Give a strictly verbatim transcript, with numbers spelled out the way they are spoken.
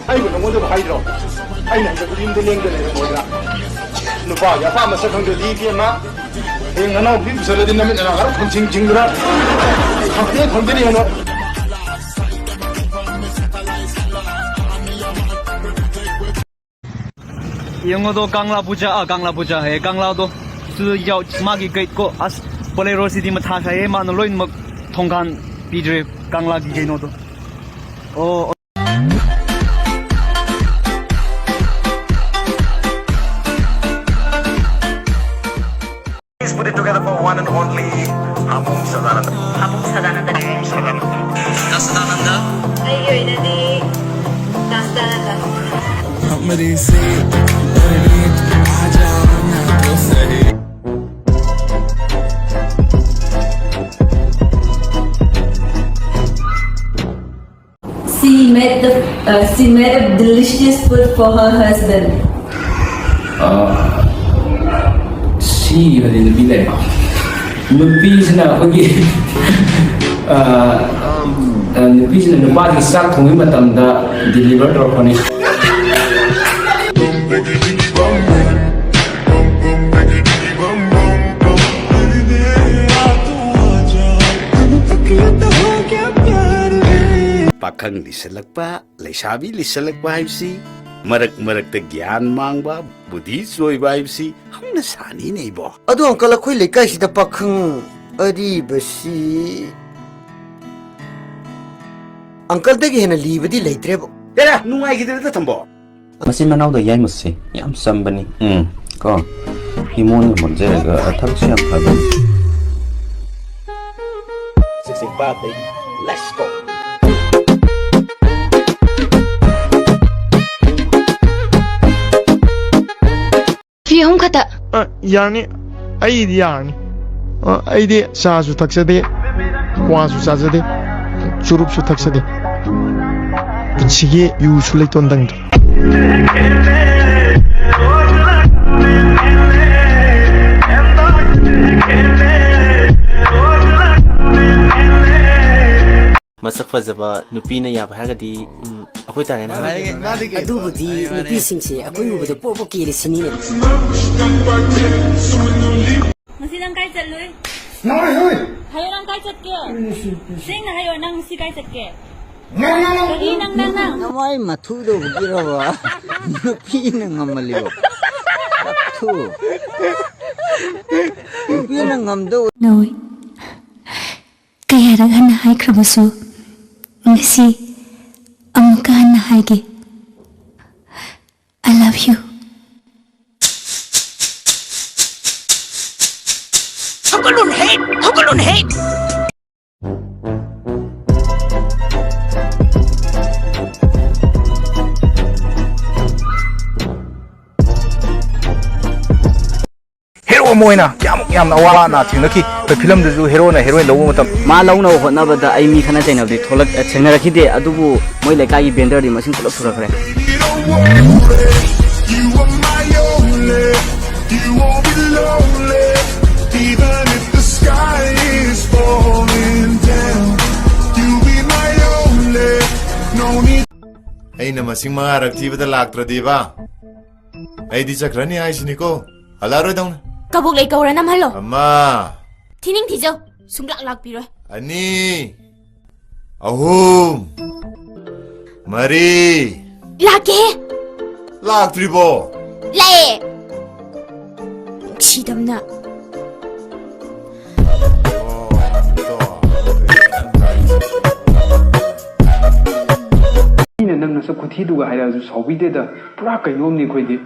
ꯑꯩꯕꯨ ꯅꯉꯣꯟꯗꯕꯨ ꯍꯥꯏꯗ꯭ꯔꯣ? ꯑꯩꯅ ꯍꯟꯗꯛ ꯌꯨꯝꯗ ꯂꯦꯡꯗ ꯂꯩꯔꯝꯃꯣꯏꯗ꯭ꯔꯥ? ꯅꯨꯄꯥꯒꯤ ꯑꯄꯥꯝꯕ ꯁꯛ ꯈꯪꯗ꯭ꯔꯗꯤ ꯏꯕꯦꯝꯃ, ꯍꯌꯦꯡ ꯅꯅꯥꯎꯄꯤ ꯄꯨꯁꯜꯂꯗꯤ ꯅꯃꯤꯠ ꯅꯅꯥ ꯈꯔ ꯈꯨꯟꯁꯤꯡ ꯁꯤꯡꯗ꯭ꯔꯥ? ꯈꯪꯗꯦ, ꯈꯪꯗꯦ, ꯌꯦꯡꯉꯣ꯫ ꯌꯦꯡꯉꯣꯗꯣ, ꯀꯪꯂꯥ ꯄꯨꯖꯥ, ꯑ, ꯀꯪꯂꯥ ꯄꯨꯖꯥ ꯍꯥꯏꯌꯦ, ꯀꯪꯂꯥꯗꯣ꯫ ꯁꯤꯗ ꯌꯥꯎ-, ꯃꯥꯒꯤ ꯒꯦꯠ ꯀꯣ, ꯑꯁ, ꯕꯣꯂꯦꯔꯣꯁꯤꯗꯤ ꯃꯊꯥ ꯁꯥꯏꯌꯦ, ꯃꯥꯅ ꯂꯣꯏꯅꯃꯛ ꯊꯣꯡꯒꯥꯟ ꯄꯤꯗ꯭ꯔꯦ, ꯀꯪꯂꯥꯒꯤ ꯀꯩꯅꯣꯗꯣ꯫ ꯑꯣ, ꯑꯣ꯫ Please put it together for one and only Habum Sadananda. Habum Sadananda. Habum Sadananda. ꯗꯥ ꯁꯗꯥꯅꯟꯗ꯫ ꯑꯩꯒꯤ ꯑꯣꯏꯅꯗꯤ ꯗꯥ ꯁꯗꯥꯅꯟꯗ꯫ ꯍꯛꯃꯔꯤꯁꯤ ꯃꯔꯤꯅꯤ ꯑꯥꯖꯥ ꯅꯥ ꯗꯣꯁꯔꯤ꯫ She made the, uh, she made a delicious food for her husband. ꯁꯤꯒꯤ ꯅꯨꯄꯤ ꯂꯩꯕ꯫ ꯅꯨꯄꯤꯁꯤꯅ ꯑꯩꯈꯣꯏꯒꯤ, ꯑ, ꯑ, ꯅꯨꯄꯤꯁꯤꯅ ꯅꯨꯄꯥꯒꯤ ꯆꯥꯛ ꯊꯣꯡꯕ ꯃꯇꯝꯗ deliver ꯇꯧꯔꯛꯄꯅꯤ꯫ ꯄꯥꯈꯪ ꯂꯤꯁꯜꯂꯛꯄ, ꯂꯩꯁꯥꯕꯤ ꯂꯤꯁꯜꯂꯛꯄ ꯍꯥꯏꯕꯁꯤ, ꯃꯔꯛ ꯃꯔꯛꯇ ꯒ꯭ꯌꯥꯟ ꯃꯥꯡꯕ, ꯕꯨꯙꯤ ꯆꯣꯏꯕ ꯍꯥꯏꯕꯁꯤ ꯍꯧꯅ ꯁꯥꯅꯤꯅꯦ ꯏꯕꯣ꯫ ꯑꯗꯣ uncle, ꯑꯩꯈꯣꯏ ꯂꯩꯀꯥꯏꯁꯤꯗ ꯄꯥꯈꯪ ꯑꯔꯤꯕꯁꯤ uncleꯗꯒꯤ ꯍꯦꯟꯅ ꯂꯤꯕꯗꯤ ꯂꯩꯇ꯭ꯔꯦꯕꯣ꯫ ꯍꯦꯔꯥ, ꯅꯨꯡꯉꯥꯏꯈꯤꯗ꯭ꯔꯦꯗ ꯊꯝꯕꯣ꯫ ꯃꯆꯤꯟ ꯃꯅꯥꯎꯗ ꯌꯥꯏꯃꯁꯦ ꯌꯥꯝ ꯆꯝꯕꯅꯤ꯫ ꯎꯝ꯫ ꯀꯣ꯫ ꯏꯃꯣꯟꯒ ꯑꯣꯟꯖꯔꯒ ꯊꯕꯛꯁꯨ ꯌꯥꯝ ꯐꯕꯅꯤ꯫ Sixty-five, baby. Let's go. ꯐꯤ ꯑꯍꯨꯝ ꯈꯛꯇ꯫ ꯑ, ꯌꯥꯔꯅꯤ꯫ ꯑꯩꯗꯤ ꯌꯥꯔꯅꯤ꯫ ꯑ, ꯑꯩꯗꯤ ꯆꯥꯁꯨ ꯊꯛꯆꯗꯦ, ꯀ꯭ꯋꯥꯁꯨ ꯆꯥꯖꯗꯦ, ꯆꯨꯔꯨꯞꯁꯨ ꯊꯛꯆꯗꯦ꯫ ꯄꯨꯟꯁꯤꯒꯤ ꯌꯨꯁꯨ ꯂꯩꯇꯣꯟꯗꯪꯗ꯫ ꯃꯁꯛ ꯐꯖꯕ ꯅꯨꯄꯤꯅ ꯌꯥꯕ ꯍꯥꯏꯔꯒꯗꯤ, ꯎꯝ, ꯑꯩꯈꯣꯏ ꯇꯥꯔꯦꯅꯦ꯫ ꯑꯗꯨꯕꯨꯗꯤ ꯅꯨꯄꯤꯁꯤꯡꯁꯦ ꯑꯩꯈꯣꯏ ꯎꯕꯗ ꯄꯣꯛ ꯄꯣꯛ ꯀꯦꯜꯂꯤ ꯁꯤꯅꯤꯅꯦ꯫ ꯉꯁꯤ ꯅꯪ ꯀꯥꯏ ꯆꯠꯂꯨꯏ? ꯍꯥꯏꯌꯣ, ꯅꯪ ꯀꯥꯏ ꯆꯠꯀꯦ? ꯁꯦꯡꯅ ꯍꯥꯏꯌꯣ, ꯅꯪ ꯉꯁꯤ ꯀꯥꯏ ꯆꯠꯀꯦ? ꯀꯔꯤ ꯅꯪ, ꯅꯪ, ꯅꯪ? ꯅꯃꯥꯏ ꯃꯊꯨꯗꯧꯕꯒꯤꯔꯕ ꯅꯨꯄꯤꯅ ꯉꯝꯃꯜꯂꯤꯕꯣ? ꯃꯊꯨ꯫ ꯅꯨꯄꯤꯅ ꯉꯝꯗꯧ ꯅꯣꯏ꯫ ꯀꯌꯥꯔꯛ ꯍꯟꯅ ꯍꯥꯏꯈ꯭ꯔꯕꯁꯨ, ꯉꯁꯤ ꯑꯃꯨꯛꯀ ꯍꯟꯅ ꯍꯥꯏꯒꯦ, I love you. ꯍꯧꯒꯠꯂꯨꯅꯦꯍꯦ! ꯍꯧꯒꯠꯂꯨꯅꯦꯍꯦ! ꯍꯦꯔꯣ ꯑꯃ ꯑꯣꯏꯅ ꯀꯌꯥꯃꯨꯛ ꯌꯥꯝꯅ ꯑꯋꯥ ꯑꯅꯥ ꯊꯦꯡꯅꯈꯤ꯫ ꯑꯩꯈꯣꯏ ꯐꯤꯂꯝꯗꯨꯁꯨ ꯍꯦꯔꯣꯅ ꯍꯦꯔꯣꯏꯟ ꯂꯧꯕ ꯃꯇꯝ ꯃꯥ ꯂꯧꯅꯕ ꯍꯣꯠꯅꯕꯗ ꯑꯩ ꯃꯤ ꯈꯠꯅ ꯆꯩꯅꯕꯗꯤ ꯊꯣꯛꯂꯛ-, ꯊꯦꯡꯅꯔꯛꯈꯤꯗꯦ, ꯑꯗꯨꯕꯨ ꯃꯣꯏ ꯂꯩꯀꯥꯏꯒꯤ ꯕꯦꯟꯗꯔꯗꯤ ꯃꯁꯤꯡ ꯄꯨꯂꯞ ꯁꯨꯔꯛꯈ꯭ꯔꯦ꯫ ꯑꯩꯅ ꯃꯁꯤꯡ ꯃꯉꯥꯔꯛ ꯊꯤꯕꯗ ꯂꯥꯛꯇ꯭ꯔꯗꯤꯕ, ꯑꯩꯗꯤ ꯆꯠꯈ꯭ꯔꯅꯤ ꯍꯥꯏꯁꯤꯅꯤꯀꯣ꯫ ꯍꯜꯂꯛꯑꯔꯣꯏꯗꯧꯅꯤ꯫ ꯀꯕꯣꯛ ꯂꯩ ꯀꯧꯔ ꯅꯝꯍꯜꯂꯣ꯫ ꯑꯃ꯫ ꯊꯤꯅꯤꯡ ꯊꯤꯖꯧ꯫ ꯁꯨꯡꯂꯥꯛ ꯂꯥꯛꯄꯤꯔꯣꯏ꯫ ꯑꯅꯤ꯫ ꯑꯍꯨꯝ꯫ ꯃꯔꯤ꯫ ꯂꯥꯛꯀꯦꯍꯦ꯫ ꯂꯥꯛꯇ꯭ꯔꯤꯕꯣ? ꯂꯥꯛꯑꯦ꯫ ꯅꯨꯡꯁꯤꯗꯝꯅ꯫ ꯑꯩꯅ ꯅꯪ ꯅꯁꯛ ꯈꯨꯊꯤꯗꯨꯒ ꯍꯥꯏꯔꯛꯑꯁꯨ ꯁꯥꯎꯕꯤꯗꯦꯗ꯫ ꯄꯨꯔꯥ ꯀꯩꯅꯣꯝꯅꯤ ꯑꯩꯈꯣꯏꯗꯤ꯫